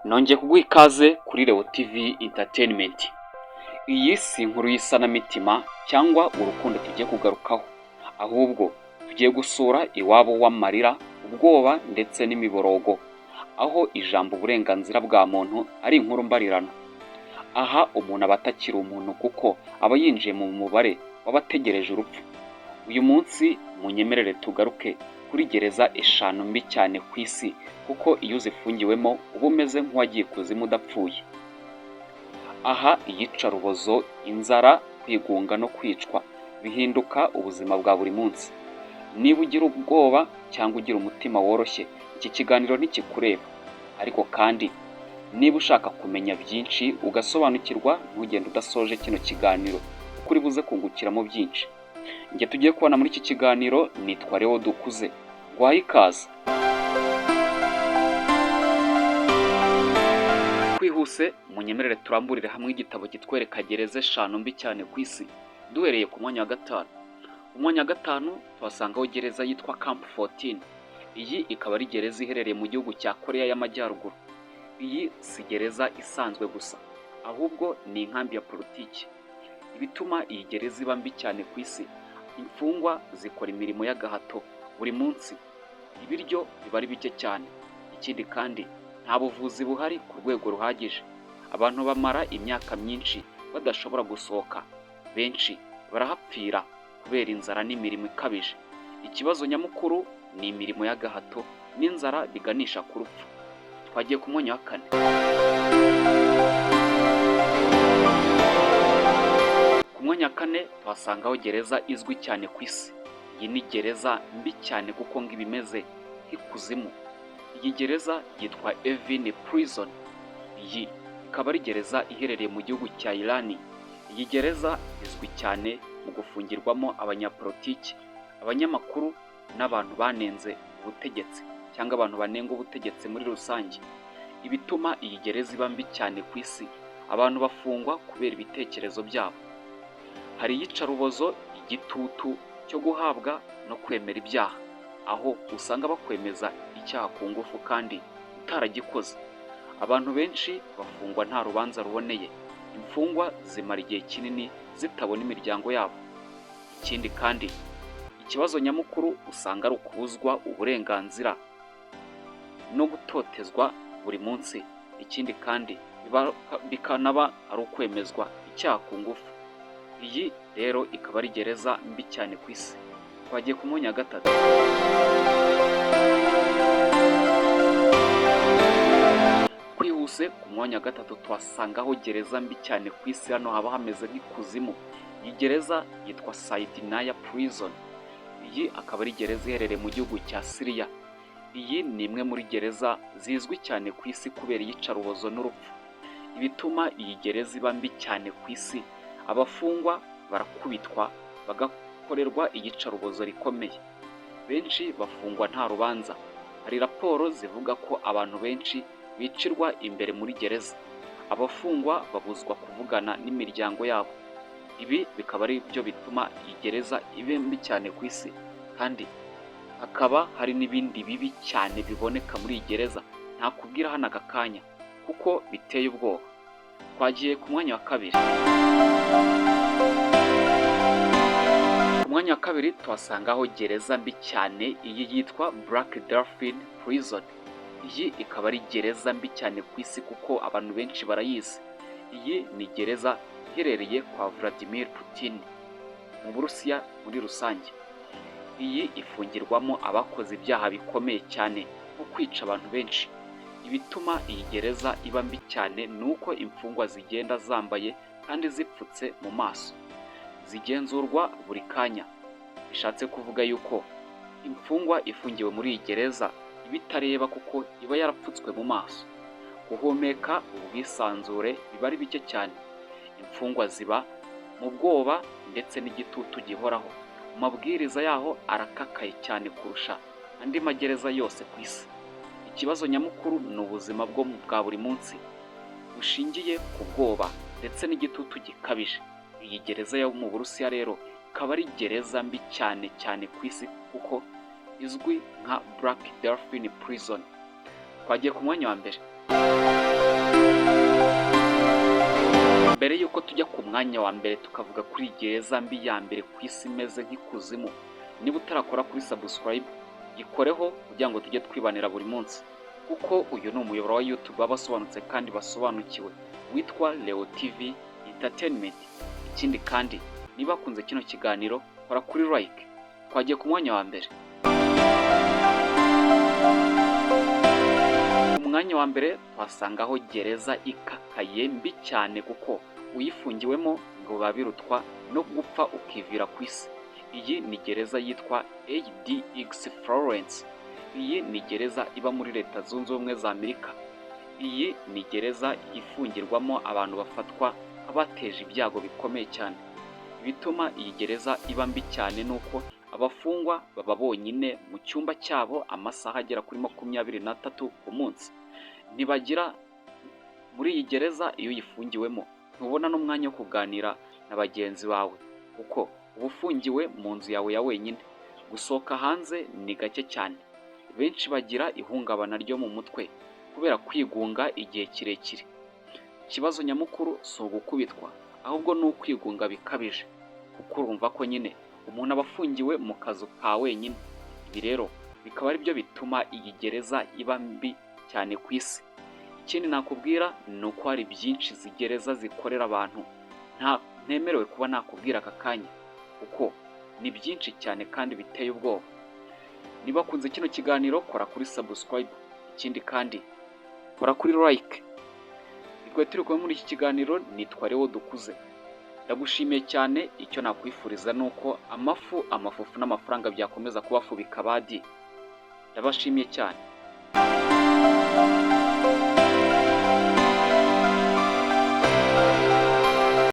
Nongeye kuguha ikaze kuri Leo TV Entertainment. Iyi si inkuru y'isanamitima cyangwa urukundo tugiye kugarukaho, ahubwo tugiye gusura iwabo w'amarira, ubwoba ndetse n'imiborogo, aho ijambo uburenganzira bwa muntu ari inkuru mbarirano. Aha umuntu aba atakiri umuntu kuko aba yinjiye mu mubare w'abategereje urupfu. Uyu munsi munyemerere tugaruke kuri gereza eshanu mbi cyane ku isi, kuko iyo uzifungiwemo uba umeze nk'uwagiye ikuzimu udapfuye. Aha iyicarubozo, inzara, kwigunga no kwicwa bihinduka ubuzima bwa buri munsi. Niba ugira ubwoba cyangwa ugira umutima woroshye, iki kiganiro ntikikureba. Ariko kandi niba ushaka kumenya byinshi ugasobanukirwa, ntugende udasoje kino kiganiro kuko uri buze kungukiramo byinshi. Njye tugiye kubona muri iki kiganiro nitwa Leo Dukuze. Nguhaye ikaze. Twihuse munyemerere turamburire hamwe igitabo kitwereka gereza eshanu mbi cyane ku isi, duhereye ku mwanya wa gatanu. Ku mwanya wa gatanu tuhasangaho gereza yitwa Camp 14. Iyi ikaba ari gereza iherereye mu gihugu cya Korea y'Amajyaruguru. Iyi si gereza isanzwe gusa, ahubwo ni inkambi ya politiki. Ibituma iyi gereza iba mbi cyane ku isi, imfungwa zikora imirimo y'agahato buri munsi, ibiryo biba ari bike cyane. Ikindi kandi nta buvuzi buhari ku rwego ruhagije. Abantu bamara imyaka myinshi badashobora gusohoka, benshi barahapfira kubera inzara n'imirimo ikabije. Ikibazo nyamukuru ni imirimo y'agahato n'inzara biganisha ku rupfu. Twagiye ku mwanya wa kane. Ku mwanya wa kane tuhasangaho gereza izwi cyane ku isi. Iyi ni gereza mbi cyane kuko ngo iba imeze nk'ikuzimu. Iyi gereza yitwa Evin Prison. Iyi ikaba ari gereza iherereye mu gihugu cya Iran. Iyi gereza izwi cyane mu gufungirwamo abanyapolitiki, abanyamakuru n'abantu banenze ubutegetsi cyangwa abantu banenga ubutegetsi muri rusange. Ibituma iyi gereza iba mbi cyane ku isi, abantu bafungwa kubera ibitekerezo byabo. Hari iyicarubozo, igitutu cyo guhabwa no kwemera ibyaha, aho usanga bakwemeza icyaha ku ngufu kandi utaragikoze. Abantu benshi bafungwa nta rubanza ruboneye. Imfungwa zimara igihe kinini zitabona imiryango yabo. Ikindi kandi ikibazo nyamukuru usanga ari ukubuzwa uburenganzira no gutotezwa buri munsi. Ikindi kandi bikanaba ari ukwemezwa icyaha ku ngufu. Iyi rero ikaba ari gereza mbi cyane ku isi. Twagiye ku mwanya wa gatatu. Twihuse ku mwanya wa gatatu tuhasangaho gereza mbi cyane ku isi, hano haba hameze nk'ikuzimu. Iyi gereza yitwa Saidnaya Prison. Iyi akaba ari gereza iherereye mu gihugu cya Syria. Iyi ni imwe muri gereza zizwi cyane ku isi kubera iyicarubozo n'urupfu. Ibituma iyi gereza iba mbi cyane ku isi, abafungwa barakubitwa bagakorerwa iyicarubozo rikomeye. Benshi bafungwa nta rubanza. Hari raporo zivuga ko abantu benshi bicirwa imbere muri gereza. Abafungwa babuzwa kuvugana n'imiryango yabo. Ibi bikaba ari byo bituma iyi gereza iba mbi cyane ku isi, kandi hakaba hari n'ibindi bibi cyane biboneka muri iyi gereza ntakubwira hano aka kanya kuko biteye ubwoba. Twagiye ku mwanya wa kabiri. Ku mwanya wa kabiri tuhasangaho gereza mbi cyane, iyi yitwa Black Dolphin Prison. Iyi ikaba ari gereza mbi cyane ku isi kuko abantu benshi barayizi. Iyi ni gereza iherereye kwa Vladimir Putin mu Burusiya muri rusange. Iyi ifungirwamo abakoze ibyaha bikomeye cyane nko kwica abantu benshi. Ibituma iyi gereza iba mbi cyane ni uko imfungwa zigenda zambaye kandi zipfutse mu maso. Zigenzurwa buri kanya. Bishatse kuvuga yuko imfungwa ifungiwe muri iyi gereza iba itareba kuko iba yarapfutswe mu maso. Guhumeka ubwisanzure biba ari bike cyane. Imfungwa ziba mu bwoba ndetse n'igitutu gihoraho. Amabwiriza yaho arakakaye cyane kurusha andi magereza yose ku isi. Ikibazo nyamukuru ni ubuzima bwo bwa buri munsi bushingiye ku bwoba ndetse n'igitutu gikabije. Iyi gereza yo mu Burusiya rero ikaba ari gereza mbi cyane cyane ku isi kuko izwi nka Black Dolphin Prison. Twagiye ku mwanya wa mbere. Mbere y'uko tujya ku mwanya wa mbere, tukavuga kuri gereza mbi ya mbere ku isi imeze nk'ikuzimu, niba utarakora kuri subscribe, gikoreho kugira ngo tujye twibanira buri munsi, kuko uyu ni umuyoboro wa YouTube w'abasobanutse kandi basobanukiwe witwa Leo TV Entertainment. Ikindi kandi, niba wakunze kino kiganiro, kora kuri like. Twagiye ku mwanya wa mbere. Ku mwanya wa mbere tuhasangaho gereza ikakaye mbi cyane, kuko uyifungiwemo ngo biba birutwa no gupfa ukivira ku isi. Iyi ni gereza yitwa ADX Florence. Iyi ni gereza iba muri Leta Zunze Ubumwe za Amerika. Iyi ni gereza ifungirwamo abantu bafatwa nk'abateje ibyago bikomeye cyane. Ibituma iyi gereza iba mbi cyane ni uko abafungwa baba bonyine mu cyumba cyabo amasaha agera kuri 23 ku munsi. Ntibagira muri iyi gereza, iyo uyifungiwemo ntubona n'umwanya wo kuganira na bagenzi bawe, kuko uba ufungiwe mu nzu yawe ya wenyine. Gusohoka hanze ni gake cyane. Benshi bagira ihungabana ryo mu mutwe kubera kwigunga igihe kirekire. Ikibazo nyamukuru si ugukubitwa, ahubwo ni ukwigunga bikabije, kuko urumva ko nyine umuntu aba afungiwe mu kazu ka wenyine. Ibi rero bikaba ari byo bituma iyi gereza iba mbi cyane ku isi. Ikindi nakubwira ni uko hari byinshi izi gereza zikorera abantu nta ntemerewe kuba nakubwira aka kanya, kuko ni byinshi cyane kandi biteye ubwoba. Niba wakunze kino kiganiro, kora kuri subscribe. Ikindi kandi, kora kuri like. Twari turi kumwe muri iki kiganiro, nitwa Leo Dukuze, ndagushimiye cyane. Icyo nakwifuriza ni uko amafu, amafufu n'amafaranga byakomeza kubafubika abadi. Ndabashimiye cyane.